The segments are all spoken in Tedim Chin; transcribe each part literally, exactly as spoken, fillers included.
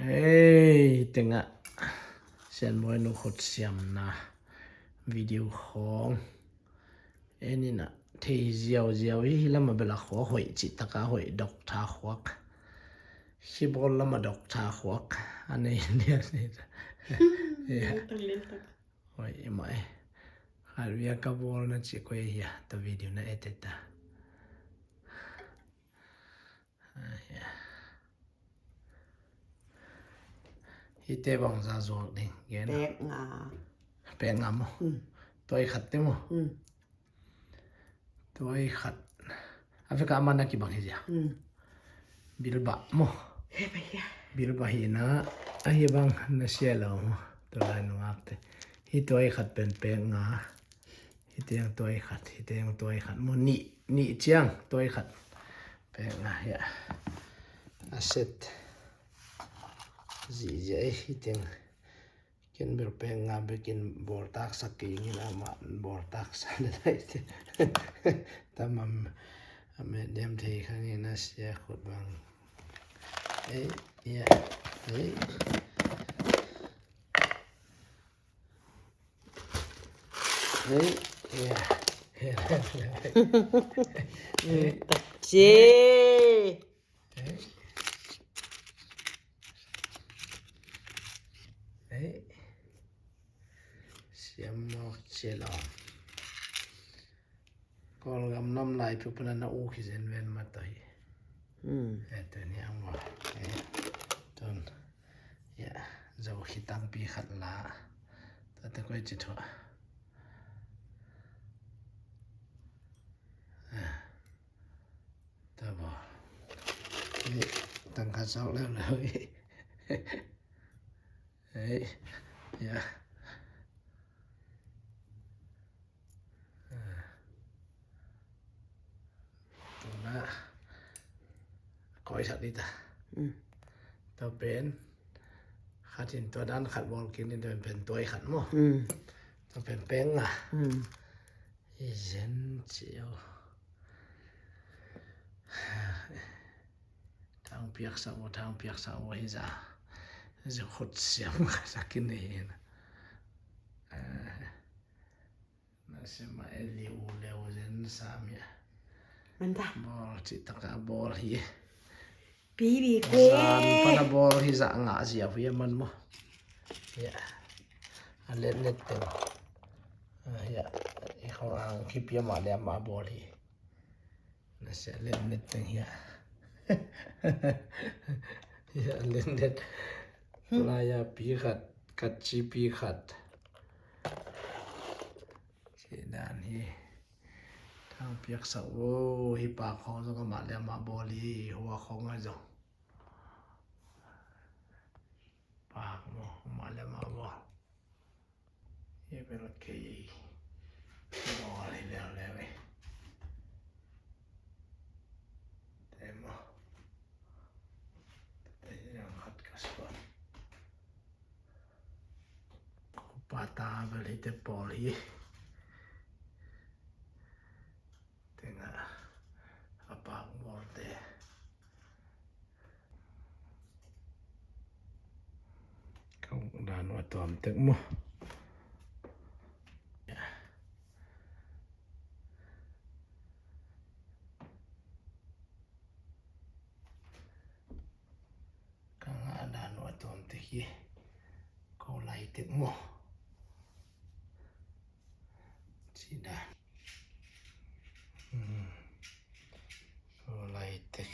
Hei, tengah Sianbawi nu khut siamna video khawng en inah thei ziauziau hi. Hi lamah bel a khua hoih cih taka hoih dok tha khuak. Hi bawl lamah dok tha khuak. A nei lian hi ta. Hoih i mah e. Khat via ka bawl na cih koi hia ta video na et et ta. Hite bangza zuak ding gen. Pek nga. Pek nga maw? Tuai khat te maw? Tuai khat. A veka a man a kibang hi zia. Bilbah maw? Bilbah hi na. A hi bang na sia lo maw? Tulai nungak te. Hi tuai khat pen pek nga. Hi teng tuai khat, hi teng tuai khat maw? Nih, nih ciang tuai khat. Pek nga hia. A set zihziah ei hi teng. Ken bel pek nga bekin bawl taksak kei ngin amah bawl taksak na dai te. Tamam a met diam thei kha ngin a sia khut bang. Ei, ia, ei. Ei, ia. Ei. Takci. Ei. Ei. Siam mawk cia lo. Kawlgam nam lai pu pana na u khi zen ven ma toi. Hmm. Eh, tuni ang wa. Eh, tun. Ya, zo khi tangpi khat la. Tata koi ci thua. Eh. Ta bawl. Ei, tang khat sawk leuleu ei. Ei, ya. Tuna. Koi sak di ta. Hmm. Tua pen. Khat in tua dan khat bawl kik ni tua pen tuai khat maw. Hmm. Tua pen pek nga. Hmm. Hi zen ci o. Thang piaksak maw, thang piaksak maw hi za. Zi khut siam khat a kinei hi na. Eh, na sim a e liu leu zen sam hi a. Manta. Bawl cih taka bawl hi. Pi, pi, kue. Zan pana bawl hi zah ngah ziau hi a man maw. Hi a. A letlet teng. A, hi a. I khong ang khipia mah le amah bawl hi. Na sia letlet teng hi a. Hi a letlet. Lai a pi khat, khat ci pi khat. Cih dan hi. Thang piaksak o, hi pak khawng zong amah le amah bawl hi, hua khawng a zong. Pak maw, amah le amah bawl. Hi bel kei bawl hi leuleu ei. Te maw. Te hi zong khat ka suan. Upa ta bel hite pawl hi. Tengah a pak bawlte. Ka uk dan uh a tuam tek maw. Ka ngah dan uh a tuam tek hi. Ko lai tek maw. Cih dan. Hmm. Ko lai tek.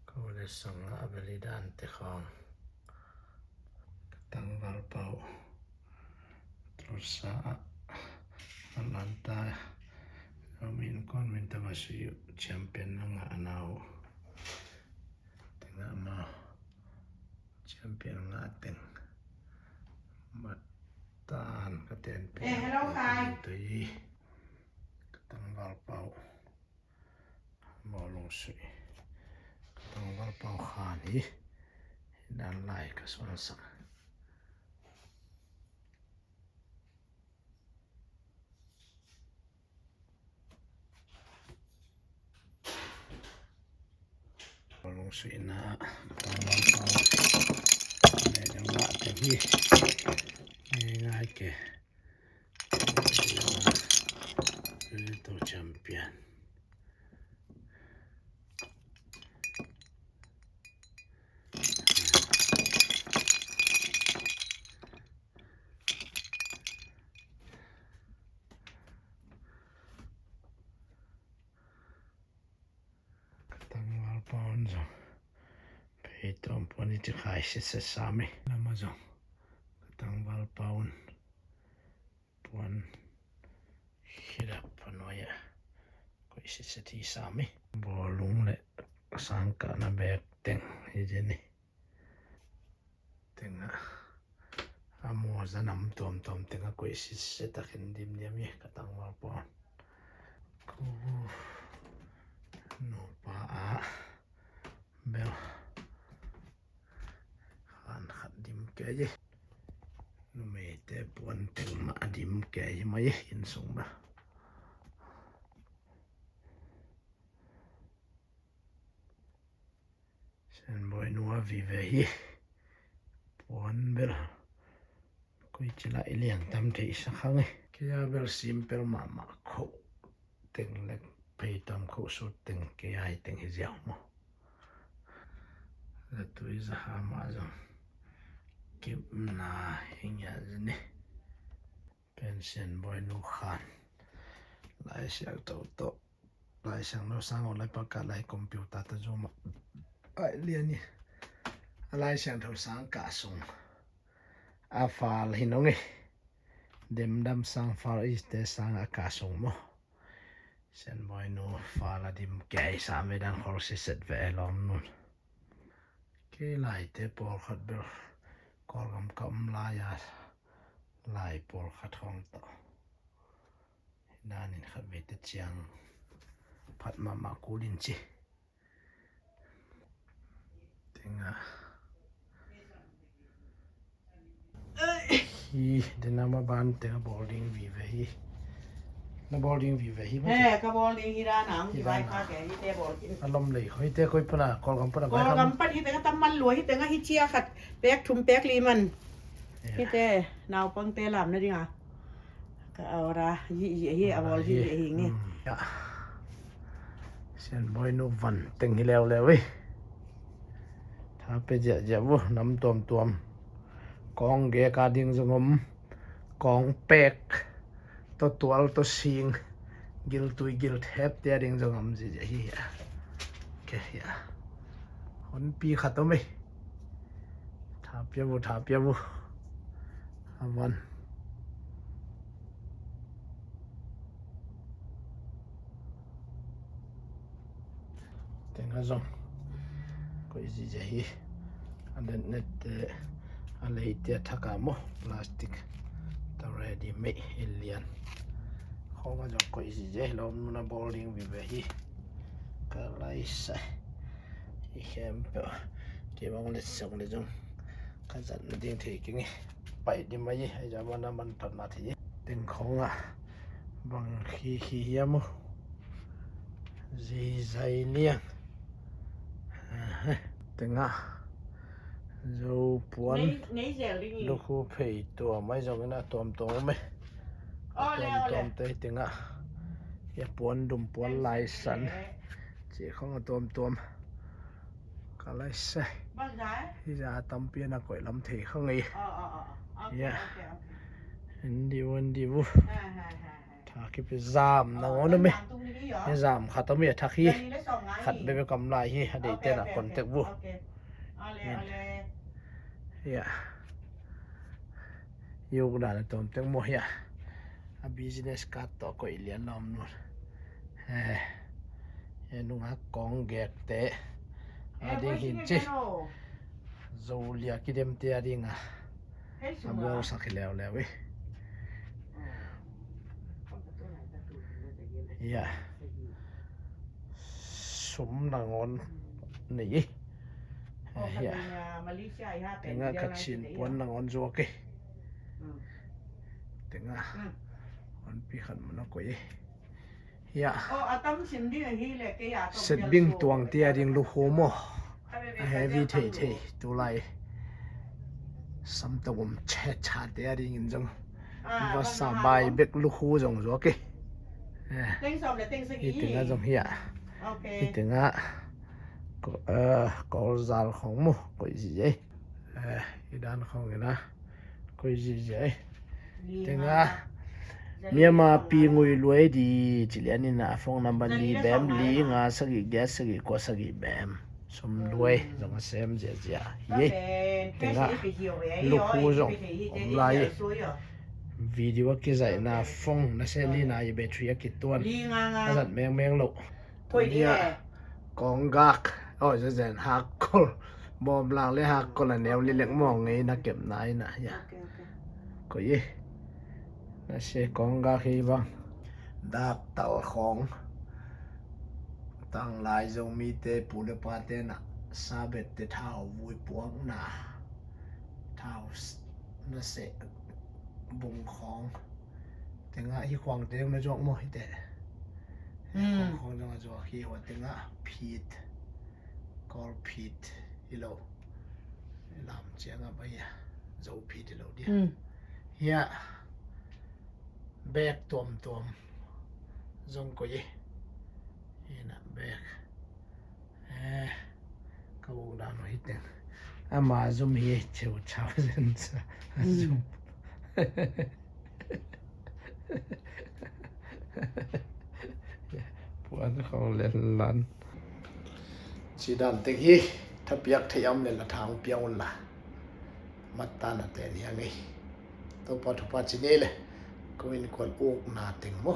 Ko le sangah a beli dan tek khawng. Ka tangval pau. Tulsa ah Atlanta, Romin kon min tama suyu champion na ngah a nau. Tengah ma champion ngah teng. Matan ka ten pe. Eh, hello, Khai. Tui ka tangval pau. Bawlung sui. Ka tangval pau khan hi. Hi dan lai ka suansak. Suihna, ka tangvalpau. Nei dang mah teng hi. Ngai ngai ke. Little champion. Ka tangvalpau zong phei tawm puan i ci khai sitset sam hi. Lamah zong ka tangvalpau puan khidap panuai ah koih sitset hi sam hi. Bawlung le sangkahna bek teng hi zen hi. Tengah a mawza nam tuamtuam tengah koih sitset a khen dimdiam hi ka tangvalpau. Ku nupa ah bel khan khat dim kei hi. Numeite puan teng mah a dim kei hi mai hi innsung bel. Sianbawi nu a vive hi. Puan bel koi ci lai liang tam theih sa khang hi. Kei a bel simpel mahmah khoh teng le phei tawm khoh sut teng kei a hi teng hi ziau maw. Zatui zaha mah zong kipna hi ngiat zen hi. Pen Sianbawi nu khan Lai Siangtho tawh, Lai Siangtho sang aw, lai pakah lai computer tawh Zoom ah ai lian hi. A Lai Siangtho sang kah sung a fal hi nong hi. Demdam sang, Far East te sang a kah sung maw. Sianbawi nu fal a dim kei sam ve dan khol sitset ve e lawm nun. Kei laite pawlkhat bel Kawlgam ka om lai-a lai pawlkhat khawng tawh hi danin khat veite ciang phat mahmah kul in ci. Tengah hi, denama ban tengah bawl ding vive hi. Na bawl ding vive hi maw? He, ka bawl ding hi dan ang, hi dan a. Hi te bawl ding. A lom lei khoi te koi pana, Kawlgam pana, Kawlgam pan hi tengah tam man lua hi tengah hi cia khat pek thum pek li man. Hi te naupang te lam na ding a. Ka awra hi hi hi a bawl hi hi nge. Sianbawi nu van teng hi leuleu hi. Tha pe ziahziah uh, nam tuamtuam. Kawng gek a ding zong om. Kawng pek tawh tual tawh sing, giltui gilthep te a ding zong om ziahziah hi. Ke hi a. Honpi khat om ei. Tha pia uh, tha pia uh. A van. Tengah zong koih ziahziah hi. A netnette a leite a thak a maw, plastic tawh ready made hi lian. Khawngah zong koih ziahziah hi lawm nun a bawl ding vive hi. Ka laisai hi khempeuh kei bang letsong le zong ka zat nading thei keng hi. Paih dim ahi, ahi zah mana manphatna thei hi. Teng khawngah bang khikhi hiam uh? Zeizai liang. Tengah Zo puan, lukhu phei tuam ahi zongin a tuamtuam om e. A tuamtuam te tengah hia puan dum, puan laisan cih khawng a tuamtuam. Ka laisai. Hi zah tampi a na koih lam thei kha ngei. Hia. En diu, en diu. Tha kipia zam nangawn om e. Hia zam khat om e, a thak hi. Khat bebe kam lai hi, a deite na contact uh. Hia. Yuk dan a tuamtuam maw hia. A business card tawh koih lian lawm nun. He, he nungak kawng gekte a ding hin ci. Zo liak i demte a ding a, a bawlsak hi leuleu hi. Hia. Sum nangawn nei hi. Hia. Tengah ka Chin puan nangawn zuak hi. Tengah honpi khat mun a koih hi. Hia. Setbing tuang tia ding lukhu maw. Heavy thei thei tulai. Samtawm chet chate a dingin zong vasa bai bek lukhu zong zuak e. Hitenga zong hi a. Hitenga kawlzal khong mu koih zi ei. Hi dan khong ina koih zi zi ei. Hitenga Myanmar pi ngui luai di cilian ina phone number li bem li nga sagih giat sagih kua sagih bem. Sum luai zong a sem ziazia hi. Tenga lukhu zong om lai. Video a kizaihna phone na se lina i battery a kituan a zat mengmeng lo. Tunia konggak oi zazen hakkol bawm lang le hakkol a neu lilek maw ngei na kepna ina hia. Koih i na se konggak hi bang. Daktal khong tanglai Zomite pu le pate na sabette thau vui puakna thau na seh bung khong. Tenga hi khuangte na zuak maw hite. Khuang khong zong a zuak hi hua tenga phit. Kawl phit hi lo. Lam ciang a bai a zo phit hi lo dia. Hia bek tuamtuam zong koih i. Hina bek. Ka buk dan uh hi teng ama zum hi. Cheu chau zen sa a zum. Puan khong len lan. Ci dan teng hi. Thapiak thei am le la thang piang un la. Mat ta na te nia ngei. Topa thupa ci nei le. Ko in kuan uk na teng mo.